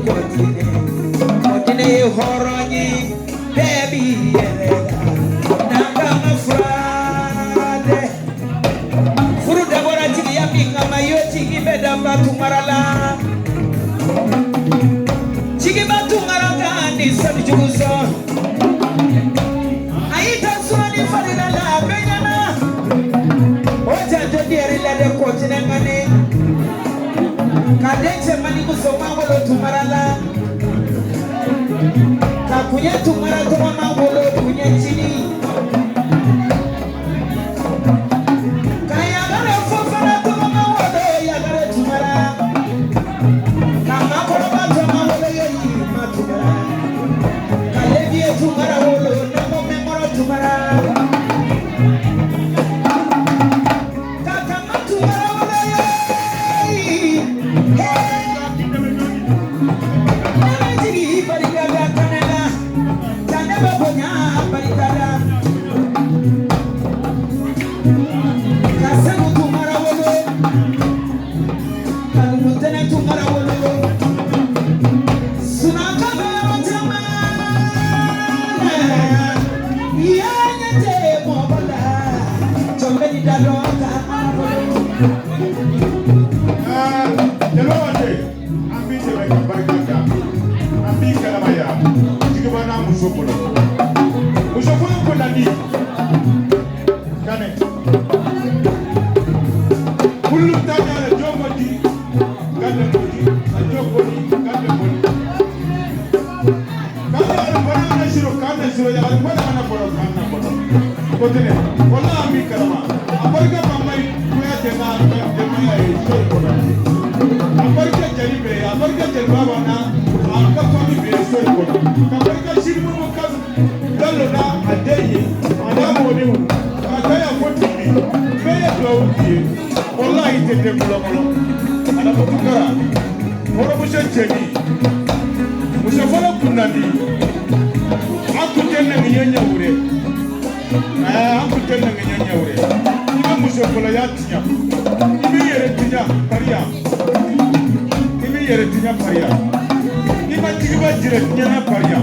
Kɔtinɛ, Kɔtinɛ ye hɔrɔn ye, bɛɛ b'i yɛrɛ la, n'a ka fura dɛ. Furu dabɔra jigiya min kama, yo jigi bɛ danba Tunkara la. Jigiba Tunkara kan ni sanu jugu sɔn. A y'i ta sɔɔni farila la, a bɛɛ ɲɛna. O janjo diyar'i la dɛ, Kɔtinɛ ŋani. Ka den cɛman ni musoman wolo Tunkara la. Ka kuɲɛ Tunkara tɔgɔma wolo kuɲɛ cini. Ka yagare Fofana tɔgɔma wolo yagare Tunkara. Ka makɔrɔba tɔgɔma wolo yoyi ma Tunkara. Ka Leviye Tunkara wolo namo mɛnkɔrɔ Tunkara. Ka Kama Tunkara wolo yoyi. Ne bɛ jigin barika da kanɛ la. Ja ne bɛ bonya barika da. Ka Segu Tunkara wolo. Ka Numutɛnɛ Tunkara wolo. Sunaka bɛ yɔrɔ caman na. Ya ɲɛ tɛ mɔgɔ la. Jɔn bɛ ni da dɔn ka Ala bolo. Jeliba Wade, an b'i dɛmɛ ka barika da, an b'i kalama yan Jigiba n'a muso bolo, muso fɔlɔ ko nandi kane kullu tañare jomodi gande koji a jokoni gande koni kañare bonana siro kana siro yagare bonana bono kana bono kotene walla an b'i kalama a barika mamay Kuyate n'a denbaya ye so in kɔnɔ, a barika jeli bɛ yen, a barika jeliba b'an na, a ka famille bɛ yen so in kɔnɔ, ka barika Sirimumu Kasu Jalo n'a a den ye a n'a mɔdenw ka taa yan fo Tibi, bɛɛ ye duwawu k'i ye. Walahi i tɛ den kolonkolon. Adamu Tunkara hɔrɔnmuso cɛni muso fɔlɔ kunnandi, an kun tɛ nɛgɛɲɛ ɲɛwure, an kun tɛ nɛgɛɲɛ ɲɛwure. I bɛ muso fɔlɔya tiɲɛ, i b'i yɛrɛ tiɲɛ pariya, i b'i yɛrɛ tiɲɛ pariya, i ma jigiba jira diɲɛ pariya,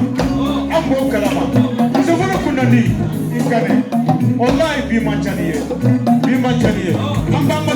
an b'o kalama. Muso fɔlɔ kunnandi i kanɛ, walahi bi man ca ni ye, bi man ca ni ye, an b'an balima.